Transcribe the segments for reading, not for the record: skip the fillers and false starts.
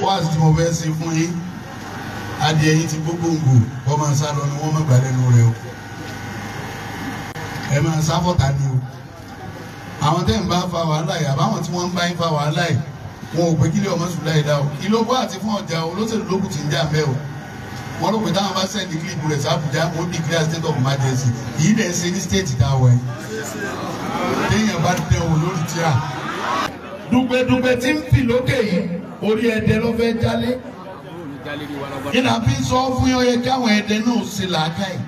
Wáàsí tí mo fẹ́ ṣe fún yín, adìẹ yín ti gbógbóǹgbò, wọ́n máa sá lọ ni wọ́n má gbà lẹ́nu rẹ o. Ẹ máa sá fọ́ta ni o. Àwọn tẹ́ ń bá fa wàhálà yìí, àbáwọn tí wọ́n ń bá yín fa wàhálà yìí, wọn ò pé kílẹ̀ ọmọ sùn láì dá o. Ìlógbó àti fún ọjà olóṣèlú lókùn tí ń jà mẹ́ o. Wọ́n rò pé táwọn bá sẹ́ndì kílípù rẹ̀ sábùjá, wọ́n declare state of emergency. Yìí dẹ̀ ṣe ní state tá a wọ̀ ẹ́. Téèyàn bá dẹ̀ wò lórí tíra. Dùgbẹ̀dùgbẹ̀ tí ń fì lókè yìí, orí ẹ̀dẹ̀ ló fẹ́ jálé. Ìlà fi ń sọ fún yín ó yẹ káwọn ẹ̀dẹ̀ náà ṣe làákàyè.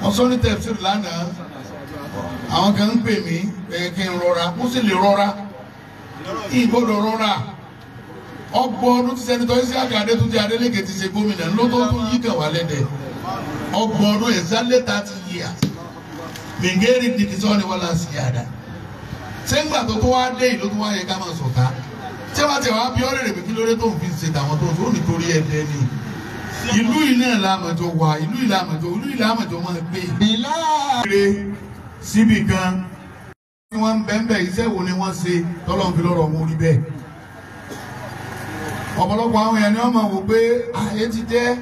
Wọ́n sọ ní tẹ̀síìrì lánàá. Àwọn kan ń pè mí pé kí n rọra, mo sì lè rọra. Ìgbọ́dọ̀ rọra. Ọgbọ̀n ọdún tí sẹ́nitọ́ Isiaka Adétúnjì Adélékè ti ṣe gómìnà ló tó tún yí kàn wá lẹ́dẹ̀. Ọgbọ̀n ọdún exactly 30 years. Mìngẹ́rì dìkìsọ́ ni wọ́n lọ sí àdá. Ṣé ńgbà tó tó wá dé ìlú tó wá yẹ ká máa sọ̀tá? Ṣé wàá tẹ̀ wá bí ọ̀rẹ́ rẹ̀ pé kí lóore tó ń fi ṣe tàwọn tó ń tó nítorí ẹ̀dẹ́ ni? Ìlú yìí náà lámọ̀jọ wà, ìlú yìí lámọ̀jọ, ìlú yìí lámọ̀jọ máa gbé. Bìlá. Síbì kan tí wọ́n ń bẹ́ẹ̀ bẹ́ẹ̀, iṣẹ́ wo ni wọ́n ṣe tọ́lọ́run fi lọ́rọ̀ wọn rí bẹ́ẹ̀? Ọ̀pọ̀lọpọ̀ àwọn èèyàn ni wọ́n máa wò pé ààyè ti jẹ́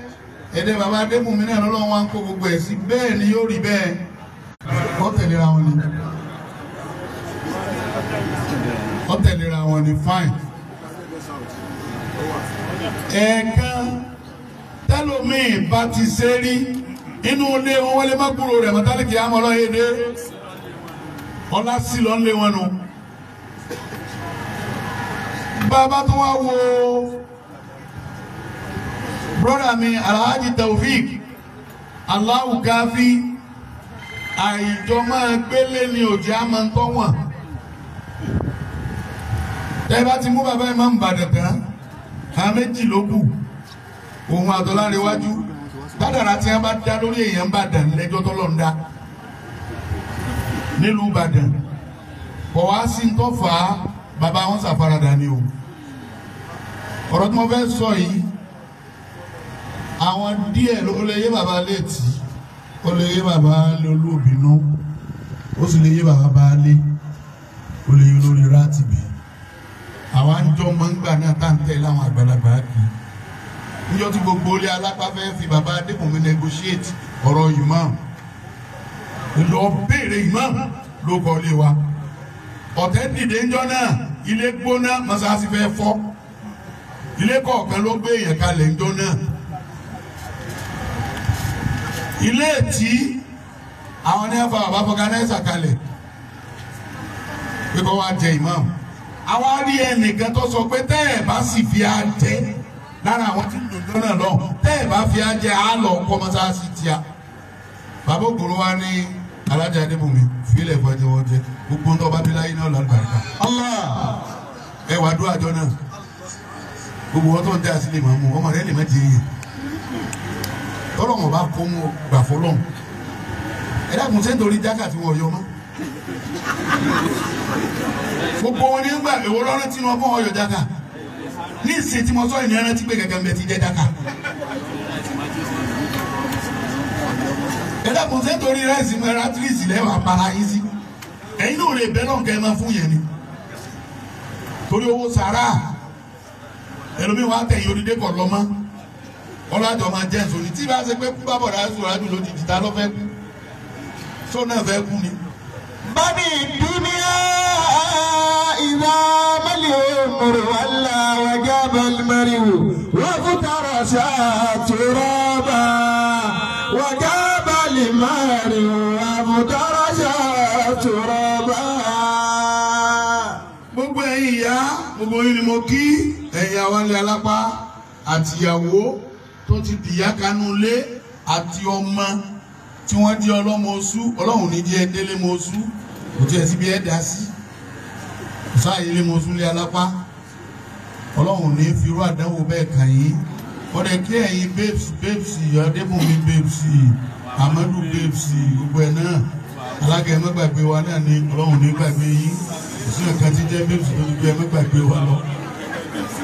ẹ̀dẹ́ bàbá Adébùnmí náà lọ́lọ́run wá ń kó gbogbo ẹ̀ sí. Bẹ́ẹ̀ ni yóò rí bẹ́ẹ̀, ó tẹ̀léra wọn ni, ó tẹ̀léra wọn ni, fine. Ẹ̀ẹ̀kan tẹ́lómìn bá ti ṣe rí inú ilé wọn, wọlé má gbúrò rẹ̀ mọ́tálíkì àmọ́ ọlọ́yẹ̀dẹ́ ọlá sí lọ ń lé wọn nu. Bàbá tó wá wo brọ́dà mi Alhaji Taofik Allahu Kafi, àìjọ máa gbélé ni òjì á máa ń tọ́ wọ̀n. Tẹ́ bá ti mú bàbá yìí máa ń bàdàn tán, àwọn méjì ló kù, òun àtọ́lárẹ̀wájú. Kádàrá tí wọ́n bá dá lórí èèyàn Ìbàdàn lẹ́jọ́ tọ́lọ́ ń dá nílùú Ìbàdàn kọ̀ wá sí ń tọ́ fà á. Bàbá wọn ṣàfaradà ni o. Ọ̀rọ̀ tí mo fẹ́ sọ yìí, àwọn díẹ̀ ló lè yé bàbá létí, ó lè yé bàbá olóbìnú, ó sì lè yé bàbá baálé, ó lè yé olórí rátìbì. Àwọn àjọ máa ń gbà náà tá à ń tẹ̀ láwọn àgbàlagbà kì í níjọ́ tí gbogbo ilé alápá fẹ́ fi bàbá Adébùnmi negotiate ọ̀rọ̀ imam, lọ béèrè imam ló kọ́ lé wa. Ọ̀tẹ̀ dìde ńjọ́ náà, ilé gbóná, mọ́sáàsì fẹ́ fọ́, ilé kọ̀ọ̀kan ló gbé èèyàn kalẹ̀ ńjọ́ náà. Ilé tí àwọn ní ẹ̀fà bàbá fọgànáìsà kalẹ̀ pé kọ́ wá jẹ imam, àwa rí ẹnìkan tó sọ pé tẹ́ ẹ̀ bá sì fi á jẹ lára àwọn tí ń dùn náà lọ, tẹ́ ẹ̀ bá fi á jẹ á lọ kọ́ mọ́sáàsì tíya. Bàbá ògùnrún wa ní Alájà Adébùnmi fílẹ̀ fọjọ́ wọn jẹ gbogbo ń tọ́ bá bí láyé náà lálùbáríkà. Ẹ wàá dúró àjọ náà, gbogbo wọn tó ń dá sílé màmú ọmọ rẹ lè má jẹ yẹn tọ́lọ̀ wọn bá kó mú gbà fọlọ́n. Ẹ dákun, ṣé nítorí jákà tí wọn yọ mọ́ gbogbo wọn ní gbà èwo lọ́rọ́ tí wọn fọ́ wọn yọ jákà ní ìsìn tí mo sọ ìní ẹran tí gbé gẹ́gẹ́ mbẹ ti jẹ́ jákà. Ẹ dákun, ṣé nítorí rẹ́sì mọ ẹra tírísì lẹ́wà para yín sí? Ẹ̀yin náà lè bẹ́ náà kẹ́ ẹ máa fún yẹn ni torí owó sàrà. Ẹlòmíì wàá tẹ̀yìn onídé kọ̀ lọ́mọ́ ọlọ́dọ̀ máa jẹ́ nsọ ní tí bá ṣe pé kú bá bọ̀dá sọ̀rọ̀ àjò lójijì, ta ló fẹ́ kú tó náà fẹ́ kú ni. بني الدنيا إذا ما الأمر ولا وجاب المرء وافترش ترابا، وجاب المرء وافترش ترابا. Gbogbo ẹ̀yin ìyá, gbogbo yín ni mo kí. Ẹ̀yin àwọn ilé alápá àtìyàwó tó ti dìyà kanú lé àti ọmọ tí wọ́n di ọlọ́mọ oṣù, ọlọ́run ní jẹ́ délé mọ oṣù, kò tiẹ̀ síbi ẹ̀ dá sí, kò sáàyè lé mọ oṣù lé alápá. Ọlọ́run ní fi irú àdánwò bẹ́ẹ̀ kàn yín. Ọ̀rẹ́ kí ẹ̀yin babes, babes Adébùnmi, babes Amadu, babes gbogbo ẹ̀ náà, alága, ẹ̀ má gbàgbé wa náà ni. Ọlọ́run ní gbàgbé yín. Kò sí nǹkan tí jẹ́ babes tó ti gbé ẹ̀ má gbàgbé wa lọ.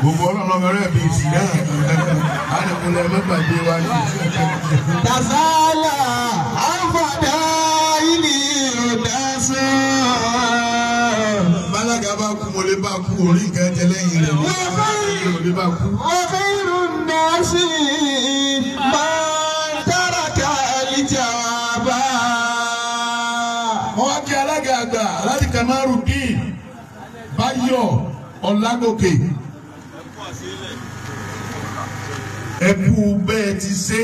Gbogbo ọlọ́run ọmọ rẹ̀ babes náà àdìmúlẹ̀, ẹ̀ má gbàgbé wa ní. تسالى عن فدائل أناس. Bálága bá kú, mo lè bá kú orí nǹkan jẹ lẹ́yìn rẹ̀ mi ò lè bá kú. وخير الناس من ترك الجواب. Wọ́n wá kí alága àgbà Alhaji Kamarudeen Báyọ̀ Ọlágòkè. Ẹ kú bẹ́ẹ̀ ti ṣe,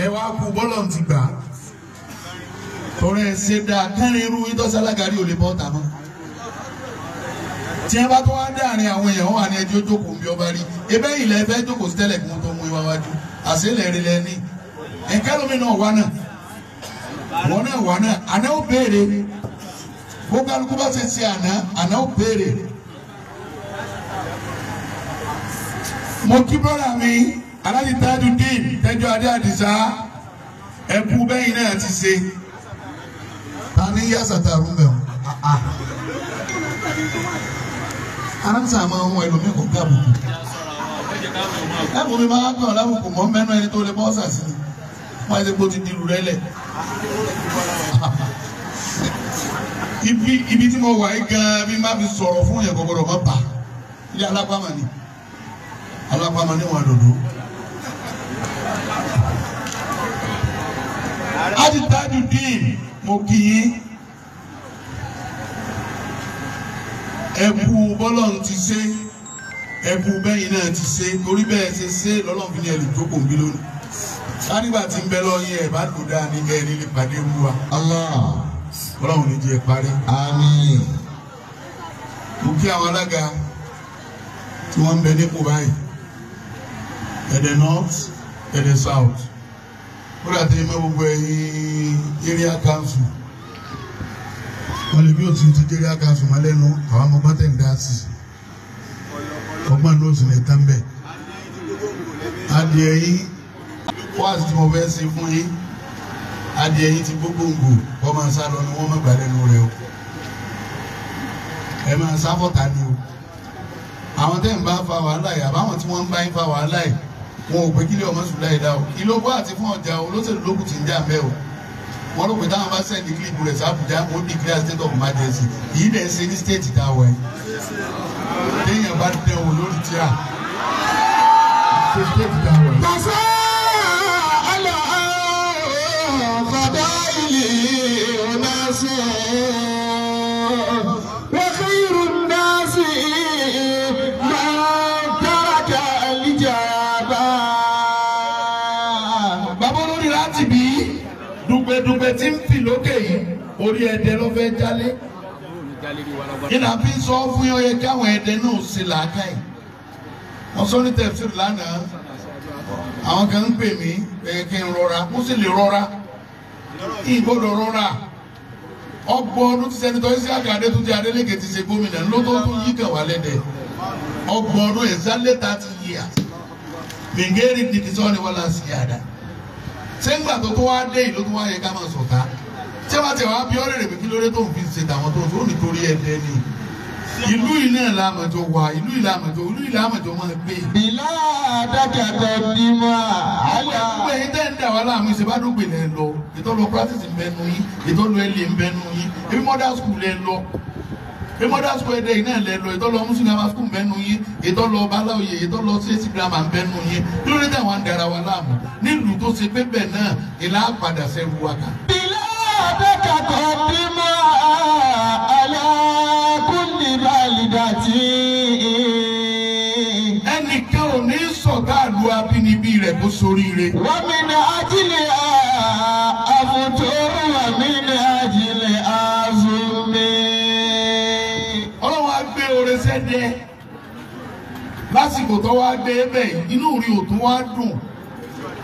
ẹ wá kú bọ́lọ̀ ti gbà. Torí ẹ ṣe dáa kẹrin irú ìtọ́sí alága rí ò lè bọ́ ta mọ́. Tí ẹ bá tó wá dáàrin àwọn èèyàn wà ní ẹjọ́ jókòó bí ọba rí. Ebe ilẹ̀ ẹ fẹ́ jókòó sí tẹ́lẹ̀ kí wọ́n tó mú ìwà wájú. Àṣẹlẹ̀ rí lẹ́ni. Ẹ̀kẹ́ lómi náà wà náà. Wọ́n náà wà náà. Àná ó béèrè. Bó kálukú bá ṣe ṣe àná, àná ó béèrè. Mo kí brọ́dà mi, Alhaji Tajudeen Tẹ́jọ́ Adé Àdìsá, ẹ̀kú bẹ́yìn náà ti ṣe. Ta ni yá sàtàrú mẹ́wọ̀n? Aránsà máa ń wọ ẹlòmíì kò kábùkù. Láàbù mi máa ń kàn lábùkù mọ́ mẹ́nu ẹni tó lè bọ́ sàsì ni. Wọ́n á ti gbó ti dirù rẹ lẹ̀. Ibi tí mo wà yìí gan-an bí má fi sọ̀rọ̀ fún yẹn kò gbọdọ̀ má bà. Ilé alápámà ni. Alápámà ni wọn dòdò. Alhaji Tajudeen mo kí yín. Ẹ kú bọ́lọ̀ ti ṣe, ẹ kú bẹ́yìn náà ti ṣe, torí bẹ́ẹ̀ ṣe ṣe lọ́lọ́run fi ní ẹ lè jókòó ń bí lónìí. Sánígbà tí ń bẹ lọ́yìn ẹ̀ bá lò dáa ní ẹ̀ ní lè pàdé rú wa. Allah. Ọlọ́run ní jẹ́ parí. Àmín. Mo kí àwọn alága tí wọ́n ń bẹ nípò báyìí. Ẹ̀dẹ̀ North, Ẹ̀dẹ̀ South. Kódà tí mo gbogbo ẹ̀yin area council. Wọ́n lè bí òtún ti area council mọ́ lẹ́nu, àwọn ọmọ gbọ́n tẹ̀ ń dá sí. Ọgbọ́n ní oṣù lè tán bẹ́ẹ̀. Adìẹ yín, wáàsí tí mo fẹ́ ṣe fún yín. Adìẹ yín ti gbogbogbò, wọ́n máa sá lọ ni wọ́n má gbà lẹ́nu rẹ̀ o. Ẹ máa sá fọ́ta ni o. Àwọn tẹ́ ń bá fa wàhálà yìí, àbáwọn tí wọ́n ń bá yín fa wàhálà yìí, wọn ò pé kílẹ̀ ọmọ sùn láì dá o. Ìlókù àti fún ọjà olóṣèlú lókù tí ń jà mẹ́ o. Wọ́n rò pé táwọn bá sẹ́ndì kílípù rẹ̀ sábùjá, ó declare state of emergency. Èyí dẹ̀ ṣe ní state tá a wà yìí. Téèyàn bá dẹ̀ wò lórí tíra. Ṣé state tá a wà yìí? تساءل عن فضائل أناس وخير الناس من ترك الإجابة. Bàbá olórí láti bí dùgbẹ̀dùgbẹ̀ tí ń fì lókè yìí, orí ẹ̀dẹ̀ ló fẹ́ jálé. Kí ni a fi ń sọ fún yín ó yẹ kí àwọn ẹ̀dẹ̀ náà ṣe làákàyè? Wọ́n sọ ní tẹ̀síìrì lánàá. Àwọn kan ń pè mí pé kí n rọra, mo sì lè rọra. Kí n gbọ́dọ̀ rọra. Ọgbọ̀n ọdún tí Sẹ́nitọ́ Isiaka Adétúnjì Adélékè ti ṣe gómìnà ló tó tún yí kàn wá lẹ́dẹ̀. Ọgbọ̀n ọdún exactly 30 years. Mìngẹ́rì nìkísọ́ ni wọ́n lọ sí àdá. Ṣé ńgbà tó tó wá dé ìlú tó wá yẹ ká máa sọ̀tá? Ṣé wàá tẹ̀ wá bí ọ́rẹ́ rẹ̀ pé kí lóore tó ń fi ṣe tàwọn tó ń tó nítorí ẹ̀dẹ́ ni? Ìlú yìí náà la àmọ̀jọ wà, ìlú yìí la àmọ̀jọ, ìlú yìí la àmọ̀jọ máa gbé. بلادك تقدم على Gbogbo ẹ̀yin tẹ́ ń dà wá láàmú ìṣèbádùgbè lẹ lọ, ìtọ́lọ practice ń bẹnu yín, ìtọ́lọ ẹlẹ́ ń bẹnu yín, ebi modern school lẹ lọ. Ebi modern school ẹ̀dẹ̀ yìí náà lẹ lọ, ìtọ́lọ Muslim grammar school ń bẹnu yín, ìtọ́lọ Báláòyè, ìtọ́lọ CAC grammar ń bẹnu yín. Kí ló dé táwọn ń dara wa láàmú? Nílùú tó ṣe pé bẹ́ẹ̀ náà ìlà padà sẹ́rù wa kà. بلادك تقدم على كل بلدة. Ẹnìkan ò ní sọ̀tá àlù abínibí rẹ̀ kó soríire. ومن أجلها أفطر ومن أجل أزمي. Ọlọ́run á gbé oore sẹ́dẹ̀ lásìkò tó wá gbé bẹ́ẹ̀ inú rí òtún wá dùn.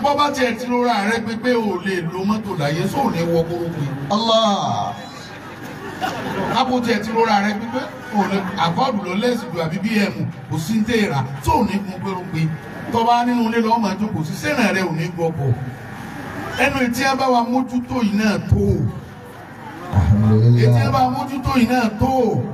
Bọ́ bá tiẹ̀ ti rọra rẹ pé o lè lo mọ́tò láyé sóò ní wọ kórópè. Allah. Kápò tiẹ̀ ti rọra rẹ pé o lè àkọọ́dù lọ lẹ́sìn ju àbí bm kò sí ní tèèrà sóò ní gun kórópè. Tọ́ba nínú ilé lọ́wọ́ máa jókòó sí sẹ́nà rẹ ò ní gbọ́kọ̀. Ẹnu ìtí ẹ bá wa mójútó yìí náà tó o. Ètí ẹ bá mójútó yìí náà tó o.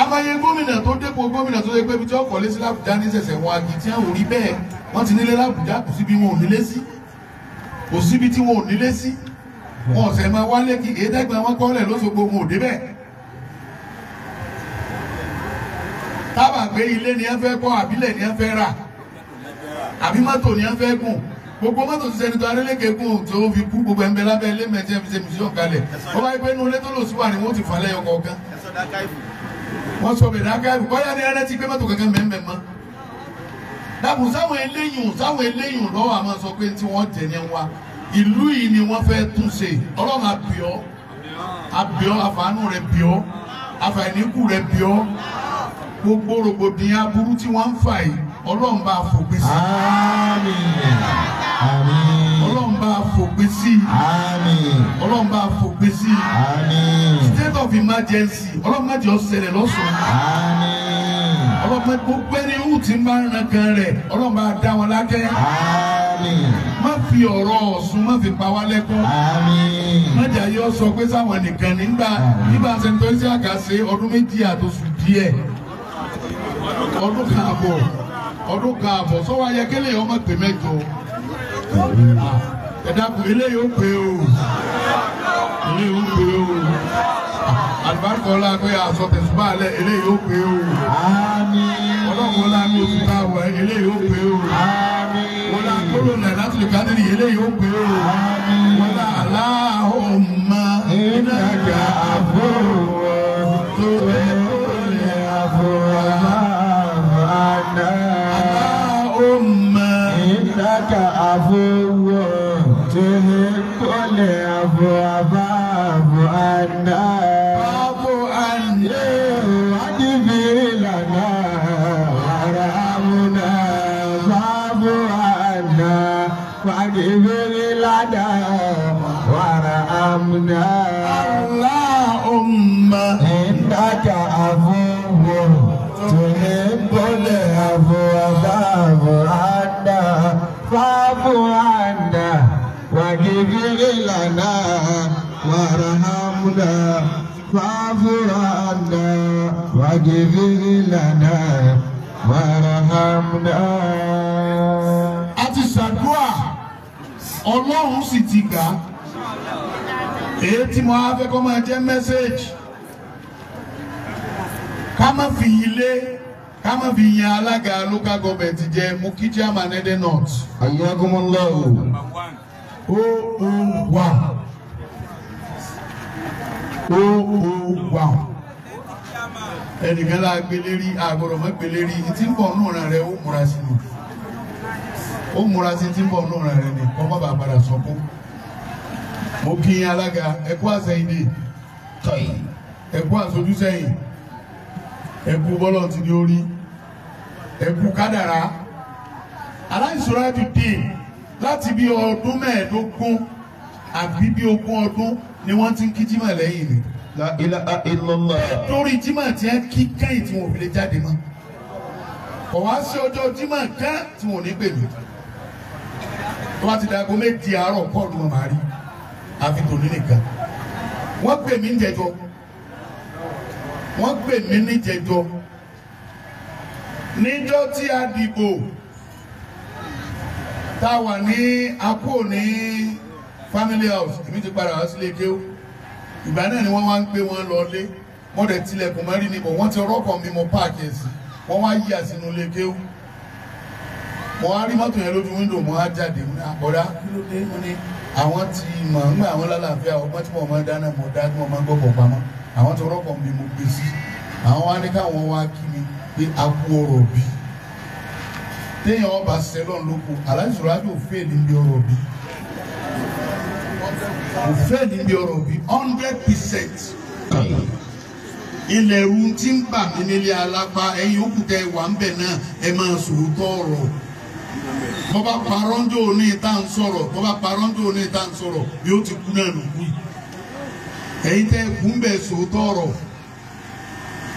Amáyé gómìnà tó dépò gómìnà tó yẹ pé ibi tí wọ́n kọ́lé sí l'Àbújá ní sẹ̀sẹ̀ wọn agi tí wọ́n ò rí bẹ́ẹ̀ wọ́n ti nílé l'Àbújá kò síbi wọn ò nílé sí kò síbi tí wọn ò nílé sí. Wọn ọ̀sẹ̀ máa wálé kí èédẹ́gbẹ̀ wọn kọ́lẹ̀ lóṣogbo wọn ò débẹ̀. Tábà pé ilé ni ẹ fẹ́ kọ́ àbílẹ̀ ni ẹ fẹ́ rà àbí mọ́tò ni ẹ fẹ́ gùn. Gbogbo mọ́tò ti sẹ́ni tó Adeleke gùn tó fi kú gbogbo ẹ̀ńbẹ́ lábẹ́ ilé mẹ́tẹ́ fi ṣe mìsíọ̀n kalẹ̀. Ó bá yẹ pé inú ilé tó lò sí wà ni wọ́n ti fà lẹ́yọ kọ̀ọ̀kan. Wọ́n sọ bẹ̀rẹ̀ akáyìfù bọ́yá ni ẹrẹ́ ti gbé mọ́tò kankan mẹ́mẹ́ mọ́. Dàbò sáwọn eléyìn lọ́wọ́ àmọ́ sọ pé tí wọ́n jẹ ní wa ìlú yìí ni wọ́n fẹ́ tún ṣe. Ọlọ́run àbíọ́ àbíọ́ àfàánú rẹ̀ bíọ́ àfàìníkù rẹ̀ bíọ́ gbogbo rògbòdìyàn aburú tí wọ́n ń fà yìí Ọlọ́run bá fòpin sí. Àmín. Àmín. Ọlọ́run bá fòpin sí. Àmín. Ọlọ́run bá fòpin sí. Àmín. State of emergency Ọlọ́run má jẹ́ ó ṣẹlẹ̀ lọ́sùn. Àmín. Ọlọ́run gbogbo ẹni hù tí ń bá ran kan rẹ̀ Ọlọ́run bá dá wọn lákẹ́. Àmín. Má fi ọ̀rọ̀ Ọ̀ṣun má fi pa wá lẹ́kún. Àmín. Má jẹ́ ayé ọ sọ pé sáwọn nìkan nígbà nígbà sẹ́ńtọ́ sí àkàṣe ọdún 2 àtòṣù díẹ̀ ọdún kan àbọ̀ sọ́wọ́ ayẹkẹ́lẹ́ ọmọ pè 8. Ẹ dákun eléyìí ó pè o eléyìí ó pè o àlùbáríkọ ọlá pé aṣọ tẹ̀sùbá alẹ́ eléyìí ó pè o ọlọ́run ọlá mi oṣù tá a wọ̀ eléyìí ó pè o wọlá kúrò náà láti lè kádìrì eléyìí ó pè o wọlá aláhùnmá ìnáka àbúrò tó lè àbúrò aláhùnmá ìnáka àbúrò tó lè àbúrò àná. اللهم إنك عفو تحب العفو فاعف عنا فاعف عنا واغفر لنا وارحمنا فاعف عنا واغفر لنا وارحمنا. A ti ṣàdúrà Ọlọ́run sì ti gbà á. Èyí tí mo á fẹ́ kó máa jẹ́ mẹ́sẹ̀gì ká má fi ilé ká má fi yan alága local government jẹ mú kí chairman Ede North. Ayyakumullahu. 001 001 ẹnìkan láà gbélérí àgbọ̀dọ̀ mọ́ gbélérí tí ń bọ̀ nù rẹ̀ rẹ̀ ó múra sí ni ó múra sí tí ń bọ̀ nù rẹ̀ rẹ̀ ni kọ́ má bàa padà sọ́kún. Mo kí yín alága ẹ kú àsẹ̀yìndè ẹ kú àsojúsẹ́yìn ẹ kú bọ́lọ̀ ti di orí ẹ kú kádàrá. Aláìsọ̀rọ̀ dé láti bí ọdún 25 àbí bí 20 ọdún ni wọ́n ti ń kí jímọ̀ lẹ́yìn ni. La ilaha illallah. Torí jímọ̀ tí ẹ kí kẹ́yìn tí wọn ò fi lè jáde mọ́. Kò wá sí ọjọ́ jímọ̀ kán tí wọn ò ní pè mí. Tó bá ti dàgọ́ 7 àárọ̀ kọ́ọ̀lù wọn màá rí. Àfi tòní nìkan. Wọ́n pè mí níjẹjọ. Wọ́n pè mí níjẹjọ. Níjọ́ tí a dìbò tá a wà ní akó ní family house èmi ti padà wá sílé kéwú. Ìgbà náà ni wọ́n wá ń gbé wọn lọ lé. Wọ́n dẹ̀ tilẹ̀kùn mọ́rí ni bọ̀ wọ́n ti rọ́kọ̀ mi mọ páàkì ẹ̀sìn. Wọ́n wá yíyà sínú ilé kéwú. Mo wá rí mọ́tò yẹn lójú wíńdò mo wá jáde mo ní àbọ̀dá kí ló dé mo ní àwọn tí mọ̀ ń gbà àwọn lálàáfíà ọgbọ́n tí mo máa ń dáná mo dá tí mo máa ń gbọ́kọ̀ pamọ́ àwọn tó rọ́pọ̀ mi mo gbé sí àwọn wá ní káwọn wá kí mi pé a kú ọ̀rọ̀ bí téèyàn ọba sẹlọ̀n lóko aláìsòrò àjò fèèlì ń bí ọ̀rọ̀ bí kò fèèlì ń bí ọ̀rọ̀ bí 100%. Ilẹ̀ ẹ̀rù tí ń bà mí nílé alápá ẹ̀yin òkú tẹ wà ń bẹ̀ náà ẹ máa sòótọ́ ọ̀rọ̀. Bọ́bá parọ́njọ́ òní ìta ń sọ̀rọ̀ bọ́bá parọ́njọ́ òní ìta ń sọ̀rọ̀ bí ó ti kú náà ló kú yìí. Ẹ̀yin tẹ́ kú ń bẹ̀ sòótọ́ ọ̀rọ̀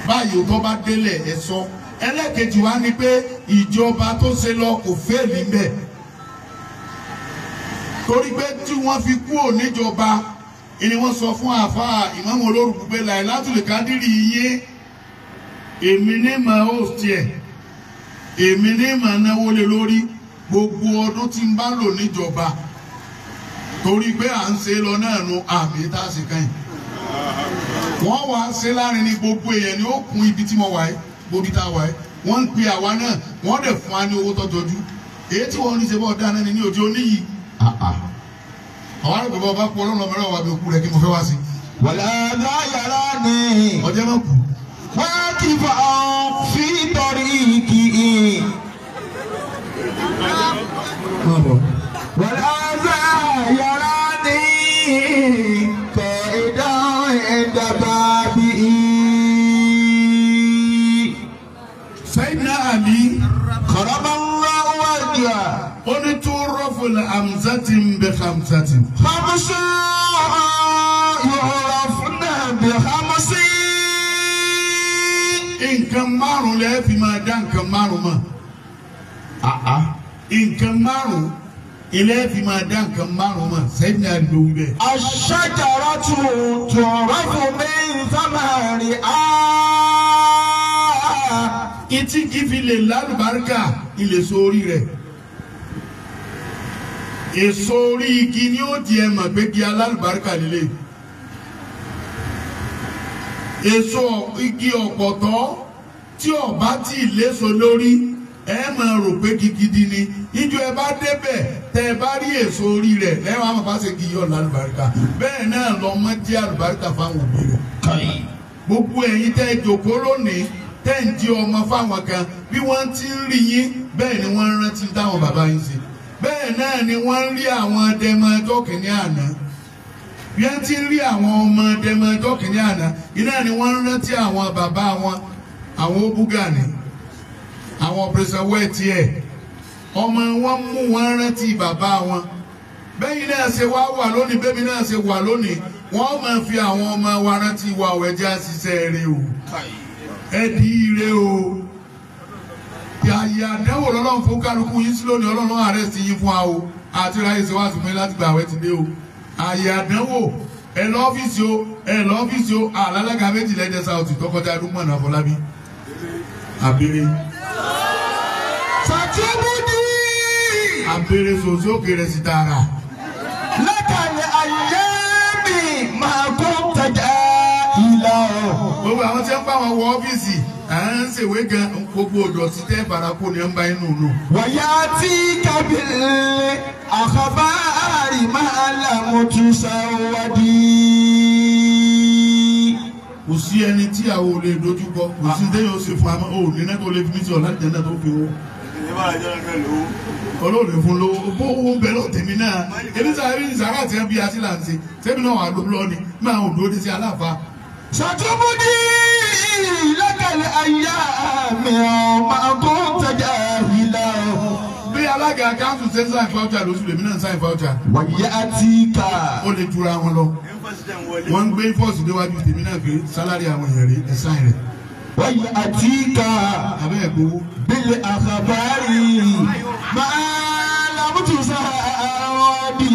báyìí tó bá délẹ̀ ẹ sọ. Ẹlẹ́kejì wa ni pé ìjọba tó ṣe lọ kò fẹ́ẹ̀lì ń bẹ̀. Torí pé tí wọ́n fi kú òníjọba ni wọ́n sọ fún àáfàá ìmáàmù olórùkú pé Lailatul Qadri yé èmi ní màá host ẹ̀ èmi ní màá náwó lé lórí gbogbo ọdún tí ń bá lò níjọba. Torí pé à ń ṣe lọ náà nu àmì tá a ṣe kàn yìí. Wọ́n wá ṣe láàrin ní gbogbo èèyàn ni ó kún ibi tí mo wà yìí, gbòbí tá a wà yìí. Wọ́n ń pe àwa náà, wọ́n dẹ̀ fún wa ní owó tọ́jọ́jú. Èyí tí wọ́n ń ṣe bọ́ dáná ni ní òde oníyì. Àwọn àrùn bàbá kú ọlọ́run ọmọ ẹ̀rọ wa bí okú rẹ̀ kí mo fẹ́ wá sí. Wàlá yàrá ni. Ọjọ́ máa kú. Wákìfà fi tọrí kì í. Wàlá yàrá ni kẹ̀ ìdá ìdàbà bí i. Sayyidina Ali. Karamallahu wajha. Ó ní tó rọ́fùlà àmsátì ń bẹ khamsátì. Khamsu yu'rafna bi khamsi. Nǹkan márùn-ún lẹ́ fi máa dá nǹkan márùn-ún mọ̀. Nǹkan márùn-ún ilé fi máa dá nǹkan márùn-ún mọ̀. Sayyidina Ali ló wí bẹ́ẹ̀. Ash-shajaratu tu'rafu min thamariha. Ìtí kì í fi lè lálùbáríkà ilé sórí rẹ̀. Èso orí igi ni ó di ẹ mọ̀ pé kí alálùbáríkà líle. Èso igi ọ̀pọ̀tọ́ tí ọba tí léso lórí ẹ máa rò pé gidi ni. Ìjọ ẹ bá débẹ̀ tẹ ẹ bá rí èso orí rẹ̀ lẹ́wọ̀n àmọ́ bá ṣe kí yọ̀ lálùbáríkà. Bẹ́ẹ̀ náà lọ́mọ jẹ́ àlùbáríkà fáwọn òbí rẹ̀. Gbogbo ẹ̀yin tẹ́ ẹ jòkó lónìí tẹ́ ń jí ọmọ fáwọn kan bí wọ́n ti ń rí yín bẹ́ẹ̀ ni wọ́n ń rántí táwọn bàbá yín ṣe. Bẹ́ẹ̀ náà ni wọ́n ń rí àwọn dẹmọ ẹjọ́ kìíní àná. Bí wọ́n ti ń rí àwọn ọmọ dẹmọ ẹjọ́ kìíní àná, iná ni wọ́n ń rántí àwọn bàbá wọn, àwọn óbúgàní, àwọn ọ̀pẹ̀sẹ̀ wẹ́ẹ̀tì ẹ̀. Ọmọ wọn mú wọn rántí bàbá wọn. Bẹ́yìn náà ṣe wá wà lónìí, bẹ́mi náà ṣe wà lónìí, wọ́n máa fi àwọn ọmọ wa rántí wa ọ̀ ẹ̀jẹ̀ àṣìṣe rẹ̀ o. Ẹ di ire o. Yàyà àdánwò lọ́lọ́run fún kálukú yín sí lónìí, ọlọ́run àrẹ́sì yín fún wa o. Àti ráyè ṣe wá sí fún yín láti gbà àwẹ̀ ti dé o. Àyè àdánwò ẹ lọ ọ́fíìsì o, ẹ lọ ọ́fíìsì o. Àlálága méjìlá ẹ̀dẹ̀ sáwọ́tì tọkọtaya Lukman Afọlábí. Àbèrè. Sàtìmùdì. Àbèrè sòsí òkè rẹ̀ sì tààrà. Lákàlẹ̀ ayé mi máa kó tajà ìlà o. Gbogbo àwọn tí wọ́n bá wọn wọ ọ́fíìsì à ń ṣèwé gan gbogbo ọ̀dọ̀ tí tẹ́ barako ni ẹ ń bá inú nù. Wàyà tí kábìlì àkàbárì máa lámú tún sáwádìí. Kò sí ẹni tí àwọn ò lè dojúkọ, kò sí téèyàn ó ṣe fún amọ́ ò ní náà tó lè fi mí sí ọ̀la jẹ́ náà tó fi wó. Olóòlè fún lówó, bó owó ń bẹ lọ tèmi náà. Èmi sáré ní sàrà àti ẹbí àti làǹtì, sẹ́mi náà wà ló ni, máa ò dúró dé sí aláfa. Sàtúbùdì lákàlẹ̀ ayé mi máa kó tajà ìlà o. Bí alága káńsù ṣe ń sáìn fáwọ́jà lóṣù lèmi náà ń sáìn fáwọ́jà. Wàyà tí ká. Ó lè jura wọn lọ. Wọ́n ń gbé fọ́ọ̀sì déwájú tèmi náà pé sálárì àwọn èèyàn rí ẹ sáìn rẹ̀. Wàyà tí ká. Abẹ́ ẹ̀ gbowó. Bílẹ̀ àkàbárì máa lámùtù sáwádì.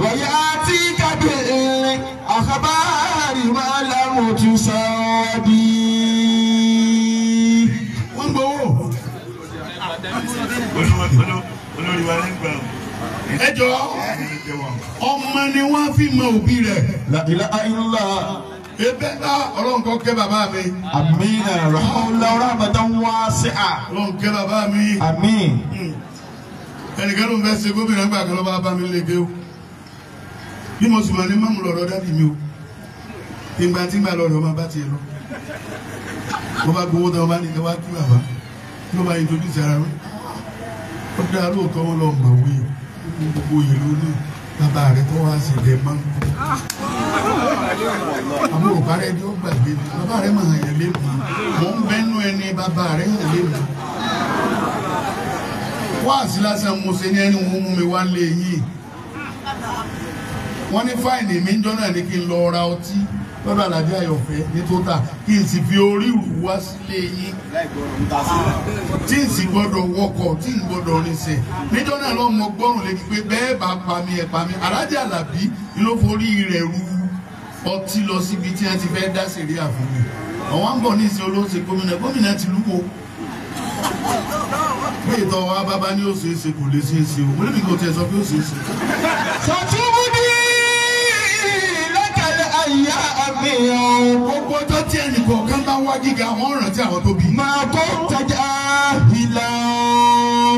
Wàyà tí ká bílẹ̀ àkàbárì máa lámùtù sáwádì. Wọ́n ń gbowó. Olórí wa ní gbà. Ẹ jọ ọmọ ni wọ́n fi mọ òbí rẹ̀. La ilaha illallah. Ebe ńlá ọlọ́run kó kẹ́ bàbá mi. Àmín. Rahmatullahi rahmatan wasi'a. Ọlọ́run kẹ́ bàbá mi. Àmín. Ẹnìkan ló ń fẹ́ ṣe gómìnà gbà kan ló bá bá mi léke o. Bí mo sì mọ̀ ní mọ́mú lọ́dọ̀ dábì mi o. Ìgbà tí ń gbà lọ́dọ̀ ọmọ bá tiẹ̀ lọ. Mo bá gbowó tán, mo bá ní kí wá kí bàbá. Ló bá introduce ara mi. Ó dáa lóòótọ́ wọn lọ mọ̀wé gbogbo ìlú ní bàbá rẹ̀ tó wá sí ilẹ̀ mọ́. Àwọn òrùka rẹ̀ ni ó gbàgbé mi. Bàbá rẹ̀ máa yàn lé mi. Mò ń bẹ́nu ẹni bàbá rẹ̀ yàn lé mi. Wá sí lásán mo ṣe ní ẹni wọn mú mi wá lé yìí. Wọ́n ní fáìnì mi ń jọ́nà ní kí n lọ ra ọtí lọ́dọ̀ Àlàdé Àyọ̀fẹ́ ní tóta kí n sì fi orí rù wá sílé yín tí n sì gbọ́dọ̀ wọkọ̀ tí n gbọ́dọ̀ rinṣẹ́ níjọ́ náà lọ́mọ mọ gbọ́rùn lébi pé bẹ́ẹ̀ bá pa mí ẹ̀ pa mí. Àlàdé Àlàbí ló forí rẹ̀ ru ọtí lọ síbi tí wọ́n ti fẹ́ dá sẹ̀ríà fún mi. Àwọn ń bọ̀ ní ìsìn olóṣè gómìnà gómìnà ti lúwo. Pé ìtọ́ wa bábá ní ó ṣeé ṣe kò lè ṣeé ṣe o. Mo ní mi kò tiẹ̀ sọ pé ó ṣeé ṣe. Sọtúbùdí lọ́kàlẹ̀ àyà àmì ọ̀hún. Gbogbo ọjọ́ tí ẹnì kọ̀ọ̀kan bá wá gíga, wọ́n rántí àwọn tó bí. Máa kó tajà ìlà